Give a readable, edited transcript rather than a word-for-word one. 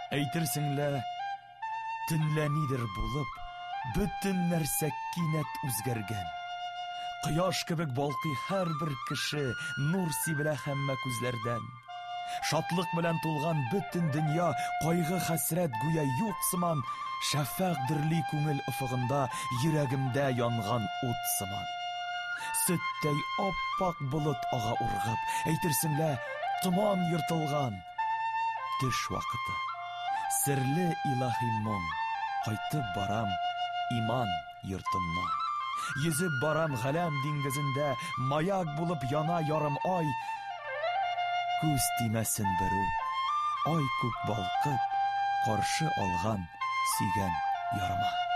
Әйтерсең лә, төнлә нидер булып, бөтен нәрсә кинәт үзгәргән. Кояш кебек балкый һәрбер кеше, нур сибелә һәммә күзләрдән. Шатлык белән тулган бөтен дөнья, кайгы-хәсрәт гүя юк сыман, шәфәкъ дөрли күңел офыгында, йөрәгемдә янган ут сыман. Сөттәй ап-ак болыт ага ургып, әйтерсең лә, томан ертылган. Төш вакыты. Серле илаһи моң, кайтып барам иман йортыннан. Йөзеп барам галәм диңгезендә, маяк булып яна ярым ай. Күз тимәсен берүк, ай күк балкып, каршы алган сөйгән ярыма.